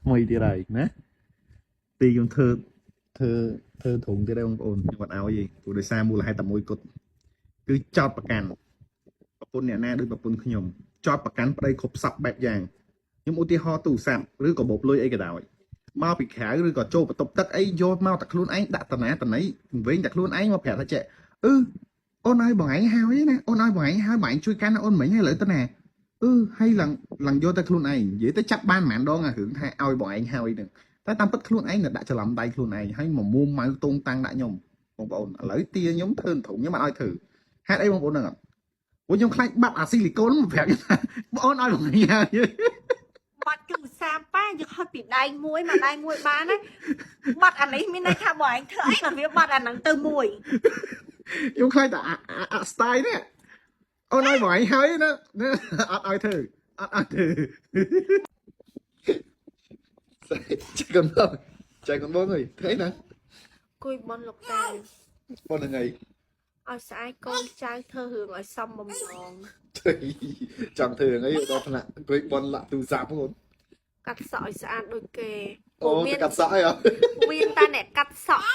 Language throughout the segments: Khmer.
ថ្មីទៀតហើយណាទីខ្ញុំធ្វើធ្វើធ្វើធុងទៀតហើយបងប្អូនខ្ញុំអត់ឲ្យទេព្រោះដោយសារមូលហេតុតែមួយគត់គឺចោតប្រកាន់ប្រពន្ធអ្នកណាដូចប្រពន្ធខ្ញុំចោតប្រកាន់ប្តីគ្រប់សពបែបយ៉ាងខ្ញុំឧទាហរណ៍ទូរស័ព្ទឬក៏បូបលុយអីក៏ដោយមកពីក្រៅឬក៏ចូលបន្ទប់ទឹកអីយកមកតែខ្លួនឯងដាក់តាណាតណីវិញតែខ្លួនឯងមកប្រាប់ថាចេះអឺអូនឲ្យបងឯងហើយណាអូនឲ្យបងឯងហើយបងឯងជួយកាន់អូនមិញហើយឥឡូវទៅណាអឺហើយឡើងឡើងយកតែខ្លួនឯងនិយាយទៅចាប់បានប៉ុន្មានដងអារឿងថាឲ្យបងឯងហើយនឹងតែតាមពិតខ្លួនឯងនៅដាក់ច្រឡំដៃខ្លួនឯងហើយមកមួម៉ៅតងតាំងដាក់ខ្ញុំបងប្អូនឥឡូវទាខ្ញុំធ្វើធំខ្ញុំអត់ឲ្យធ្វើហេតុអីបងប្អូនហ្នឹងអត់ព្រោះខ្ញុំខ្លាចបាត់អាស៊ីលីកូនមកប្រាប់ខ្ញុំថាបងអូនឲ្យបងឯងហើយ បាត់គឺឧស្សាហ៍ប៉ាយើងហត់ពីដៃមួយមកដៃមួយបានណាបាត់អានេះមានន័យថាបើឯងធ្វើអីក៏វាបាត់អាហ្នឹងទៅមួយ ខ្ញុំខ្លាចតែអាអាអា style នេះអូនឲ្យបងឯងហើយណាអត់ឲ្យធ្វើអត់ឲ្យធ្វើចែកកូនបងចែកកូនបងអើយធ្វើអីណា គួយបនលោកតា បងហ្នឹងហើយ ឲ្យស្អែកកូនចៅធ្វើរឿងឲ្យសមបំណង ធ្វើចង់ធ្វើអីដល់ថ្នាក់អង្គុយបនលាក់ទូរស័ព្ទបង កាត់សក់ឲ្យស្អាតដូចគេ អូទៅកាត់សក់អីអត់ មានតែអ្នកកាត់សក់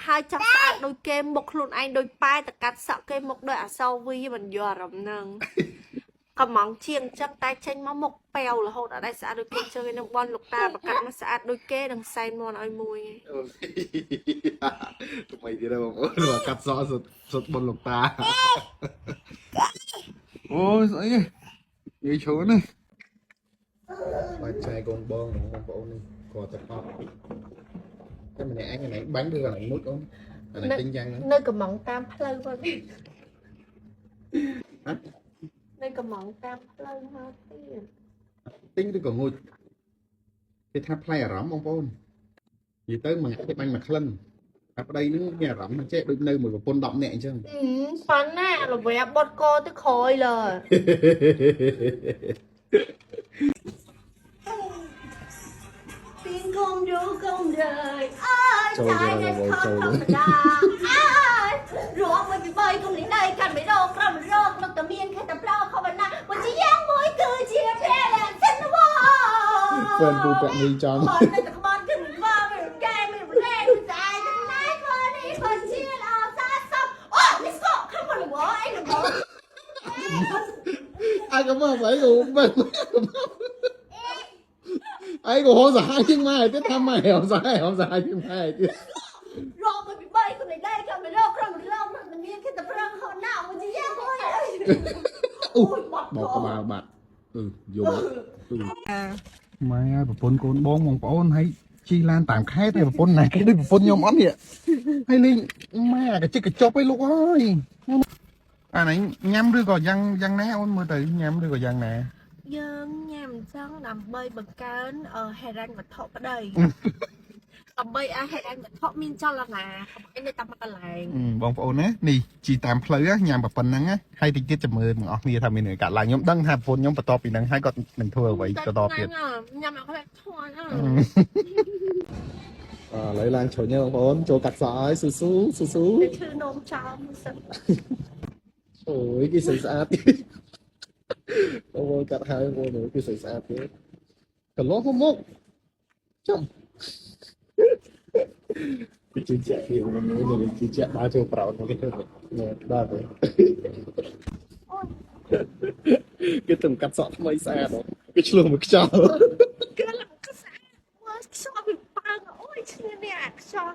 ហើយចង់ស្អាតដូចគេមុខខ្លួនឯងដូចប៉ែតែកាត់សក់គេមុខដូចអសវីមិនយកអារម្មណ៍ហ្នឹងកំងជាងអញ្ចឹងតែចេញមកមុខប៉ែវរហូតអត់ដែរស្អាតដូចគេអញ្ចឹងឯនឹងបនលោកតាប្រកាសមកស្អាតដូចគេនឹងសែនមន់ឲ្យមួយ អូថ្មីទៀតហើយបងអូនមកកាត់សក់សុទ្ធសុទ្ធបនលោកតាអូយស្អីនិយាយជ្រុលណាបាច់ចែកូនបងបងប្អូននេះគាត់តែអត់តែម្នាក់ឯងកន្លែងបាញ់ឬកន្លែងមុជអូនកន្លែងទិញយ៉ាងហ្នឹង នៅកំងតាមផ្លូវមក ហ៎ នៅកំងតាមផ្លូវមកទៀត ទិញឬក៏ងូចគេថាផ្លែអារម្មណ៍បងប្អូននិយាយទៅមួយថ្ងៃគេបាញ់មួយក្លិនតែប្តីហ្នឹងមានអារម្មណ៍ថាចេះដូចនៅមួយប្រពន្ធ10នាក់អញ្ចឹង អឺប៉ណ្ណាល្វែបត់កទៅក្រោយលើពីងគុំយូគុំរើយអើយ ចូល ចាយ ទៅ នៅខំ ចូល ធម្មតាអើយរកមួយពីបីគុំនេះដីកាន់មិនរកក្រំរកនឹកតែមានខេតែប្រោខបណ្ណាមួយជាយ៉ាងមួយគឺជាព្រះលែងសិនវ ហ្វេនពូពាក់នេះចំ បនតែក្បនគឺមិនវមានកែមានរែងស្អាតណាស់ខនេះខជាល្អសាសពអូនេះស្កខំមិនវអីល្ង ai có mà phải cũng bên ai cũng không sai nhưng mà cái thăm mày không sai không sai nhưng mà រកមួយពីបីគុំនេះដីកាន់មិនរកក្រំរកនឹកតែមានខេតែប្រោខណាមួយជាយ៉ាងមួយ អូបោកក្បាលបាត់អឺយំម៉ែឲ្យប្រពន្ធកូនបងបងប្អូនហើយជីឡានតាមខេត្តហើយប្រពន្ធណាគេដូចប្រពន្ធខ្ញុំអត់នេះហើយលេងម៉ែកញ្ចិកកញ្ចប់ឯលោកអើយអានេះញ៉ាំឬក៏យ៉ាងយ៉ាងណាអូនមើលទៅញ៉ាំឬក៏យ៉ាងណា យើងញ៉ាំអញ្ចឹងដើម្បីបង្កើនហិរញ្ញវត្ថុប្តីដើម្បីឲ្យហិរញ្ញវត្ថុមានចលនាកុំឲ្យនៅតែមួយកន្លែង បងប្អូនណានេះជីតាមផ្លូវញ៉ាំប៉ុណ្ណឹងហើយតិចទៀតចាំមើលទាំងអស់គ្នាថាមានរឿងកាត់ឡើងខ្ញុំដឹងថាប្រពន្ធខ្ញុំបន្ទាប់ពីហ្នឹងហើយគាត់នឹងធ្វើអ្វីបន្តទៀត ញ៉ាំអត់ខ្លាចធន់ ឥឡូវឡើងជ្រុញបងប្អូនចូលកាត់សក់ហើយស៊ូស៊ូស៊ូស៊ូ ទៅឈឺនោមចោលមួយសិន អូយគេស្អាតស្អាតបងប្អូនកាត់ហើយបងប្អូនគេស្អាតស្អាតទៀតកន្លោះមកមុខចំគេជឿជាក់គេបងប្អូនគេជឿជាក់ដើរចូលប្រោនមកគេធ្វើដល់ទៅគេទៅកាត់សក់ថ្មីស្អាតគេឆ្លោះមួយខ្យល់ គឺឡើងខ្សែមើលខ្យល់វាប៉ើងអូយឈ្លាននេះអាខ្យល់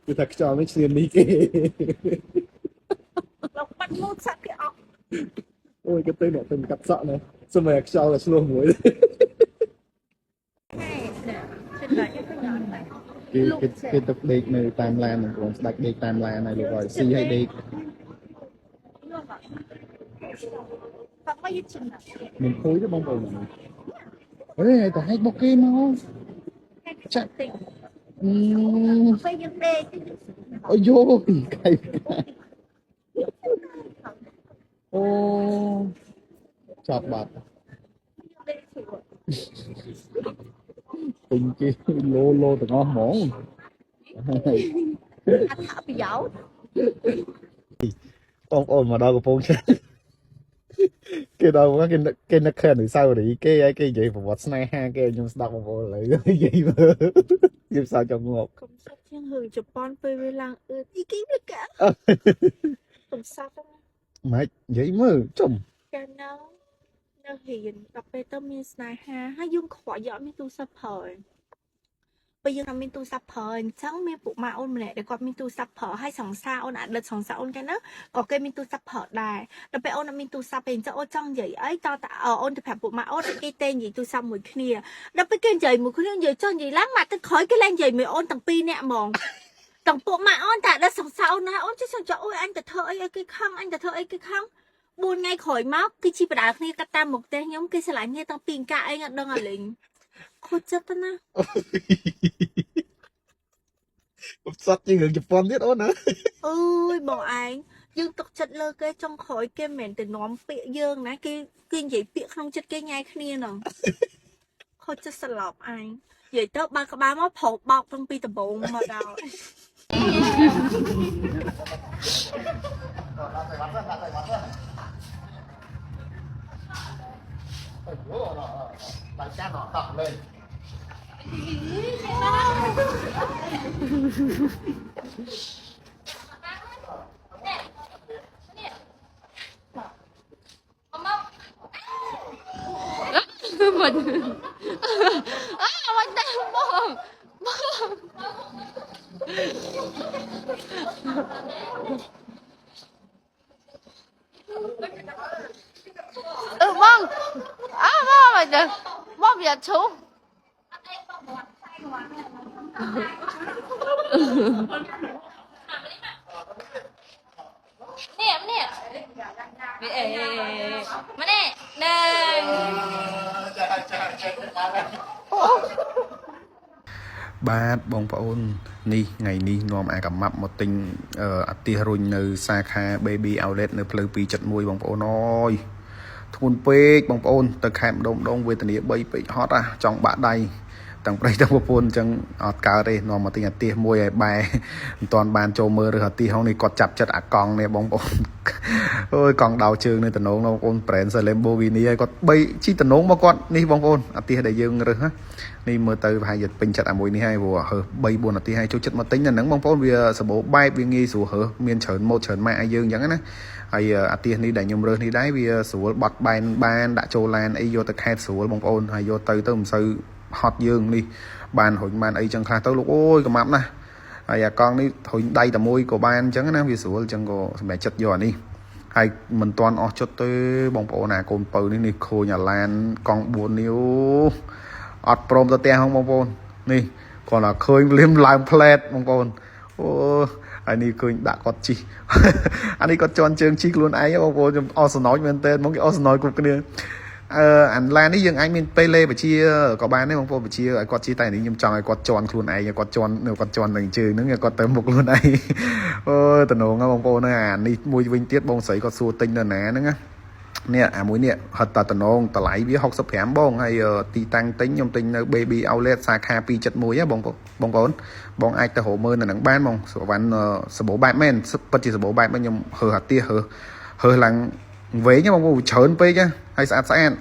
គឺថាខ្យល់នេះឈ្លាននេះគេ ឡើងបាត់មូតសត្វគេអស់ អូយគេទៅអ្នកទៅកាត់សក់ណាសម័យខ្យល់តែឆ្លោះមួយ ហេណាជិះតែគេញ៉ាំតែ គេគេគេទៅដេកនៅតាមឡានបងប្អូនស្ដាច់ដេកតាមឡានហើយលោកអើយស៊ីឲ្យដេក បាក់មកយិជិះ មានខូចទេបងប្អូនអេតែហែកបុកគេមក ចាក់តិច អឺ ពេលយើងដេក អូយយោកៃអូចាប់បាត់ ដេកស្រួល ទិញគេលោលោទាំងអស់ហ្មង អត្ថប្រយោជន៍ បងប្អូនមកដល់កំពង់ចាមគេ គេដល់មកគេគេនឹកឃើញអនុស្សាវរីយ៍គេហើយគេនិយាយប្រវត្តិស្នេហាគេឲ្យខ្ញុំស្ដាប់បងប្អូនឥឡូវនិយាយមើលខ្ញុំសើចចង់ងាប់ កុំសត់ជាងរឿងជប៉ុនពេលវាឡើងអឺអីគេលកាកុំសត់ហ្នឹង ម៉េចនិយាយមើលចំ កាលនៅនៅរៀនដល់ពេលទៅមានស្នេហាហើយយើងខ្វល់យកអត់មានទូរស័ព្ទប្រើពេលយើងអត់មានទូរស័ព្ទប្រើអញ្ចឹងមានពួកម៉ាអូនម្នាក់ដែលគាត់មានទូរស័ព្ទប្រើហើយសង្សារអូនអតីតសង្សារអូនកាលហ្នឹងក៏គេមានទូរស័ព្ទប្រើដែរដល់ពេលអូនអត់មានទូរស័ព្ទទេអញ្ចឹងអូនចង់និយាយអីតតែអូនទៅប្រាប់ពួកម៉ាអូនឲ្យគេទេនិយាយទូរស័ព្ទមួយគ្នាដល់ពេលគេនិយាយមួយគ្នានិយាយចុះនិយាយឡើងម៉ាក់ទឹកក្រោយគេឡើងនិយាយមួយអូនទាំងពីរនាក់ហ្មងទាំងពួកម៉ាក់អូនតែអតីតសង្សារអូនណាអូនចេះចង់ចអូយអញទៅធ្វើអីឲ្យគេខឹងអញទៅធ្វើអីគេខឹង 4ថ្ងៃក្រោយមកគឺជីបដាលគ្នាកាត់តាមមុខផ្ទះខ្ញុំគេស្រឡាញ់គ្នាតាំងពីអង្ការអីអត់ដឹងអាលេងខូចចិត្តណាស់ សត់ជាងរឿងជប៉ុនទៀតអូនណា អើយបងឯងយើងទុកចិត្តលើគេចុងក្រោយគេមិនមែនទៅនាំពាក្យយើងណាគេគេនិយាយពាក្យក្នុងចិត្តគេញ៉ែគ្នាហ្នឹងខូចចិត្តស្លាប់ឯងនិយាយទៅបើក្បាលមកប្រោបោកតាំងពីដំបូងមកដល់ បាយចានអត់តលេង មិនអើមិនតាមបងបងអឺបងអើបងមិនដឹងបងវាឈូ នេះនេះវាអេមកនេះหนึ่ง បាទបងប្អូននេះថ្ងៃនេះនាំអាកាម៉ាប់មកទិញអាទិះរុញនៅសាខា Baby Outlet នៅផ្លូវ271បងប្អូនអើយធ្ងន់ពេកបងប្អូនទៅខែម្ដងម្ដងវេទនា3ពេកហត់អាចង់បាក់ដៃទាំងប្តីទាំងប្រពន្ធអញ្ចឹងអត់កើតទេនាំមកទិញអាទិះមួយឲ្យបែមិនតាន់បានចូលមើលឬអាទិះហងនេះគាត់ចាប់ចិត្តអាកង់នេះបងប្អូន អូយកង់ដោជើងនៅតំណងបងប្អូន brand Lamborghini ហើយគាត់3ជីតំណងមកគាត់នេះបងប្អូនអាទិះដែលយើងរើសណានេះមើលទៅប្រហែលជាពេញចិត្តអាមួយនេះហើយព្រោះហើ3 4នាទីហើយចូលចិត្តមកទិញនៅហ្នឹងបងប្អូនវាសម្បូរបែបវាងាយស្រួលរើសមានច្រើនម៉ូតច្រើនម៉ាកឲ្យយើងអញ្ចឹងណាហើយអាទិះនេះដែលខ្ញុំរើសនេះដែរវាស្រួលបត់បែនបានដាក់ចូលឡានអីយកទៅខេតស្រួលបងប្អូនហើយយកទៅទៅមិនសូវហត់យើងនេះបានរុញបានអីចឹងខ្លះទៅលោកអូយកំាប់ណាស់ហើយអាកង់នេះរុញដៃតែមួយក៏បានអញ្ចឹងណាវាស្រួលអញ្ចឹងក៏សម្រាប់ចិត្តយកអានេះ ហើយមិនទាន់អស់ចិត្តទេបងប្អូនអាកូនពៅនេះនេះខូចអាឡានកង់4នេះអូអត់ព្រមទៅផ្ទះហងបងប្អូននេះគ្រាន់តែឃើញភ្លាមឡើងផ្លែតបងប្អូនអូហើយនេះឃើញដាក់គាត់ជី អានេះគាត់ជន់ជើងជីខ្លួនឯងបងប្អូនខ្ញុំអស់សំណោចមែនតើមកគេអស់សំណោចគ្រប់គ្នាអឺអាឡាននេះយើងអាចមានពេលលេបជាក៏បានដែរបងប្អូនបជាឲ្យគាត់ជីតែនេះខ្ញុំចង់ឲ្យគាត់ជន់ខ្លួនឯងឲ្យគាត់ជន់គាត់ជន់នឹងជើងហ្នឹងឲ្យគាត់ទៅមុខខ្លួនឯង អូយតំណងបងប្អូនអានេះមួយវិញទៀតបងស្រីគាត់សួរទិញនៅណាហ្នឹងណានេះអាមួយនេះហិតតាតំណងតម្លៃវា65បងហើយទីតាំងទិញខ្ញុំទិញនៅ Baby Outlet សាខា271ហ៎បងបងប្អូនបងអាចទៅរកមើលនៅហ្នឹងបានបងសវណ្ណសម្បូរបែបមែនពិតជាសម្បូរបែបមែនខ្ញុំហើអាទៀសហើហើឡើងវែងបងប្អូនច្រើនពេកហើយស្អាតស្អាត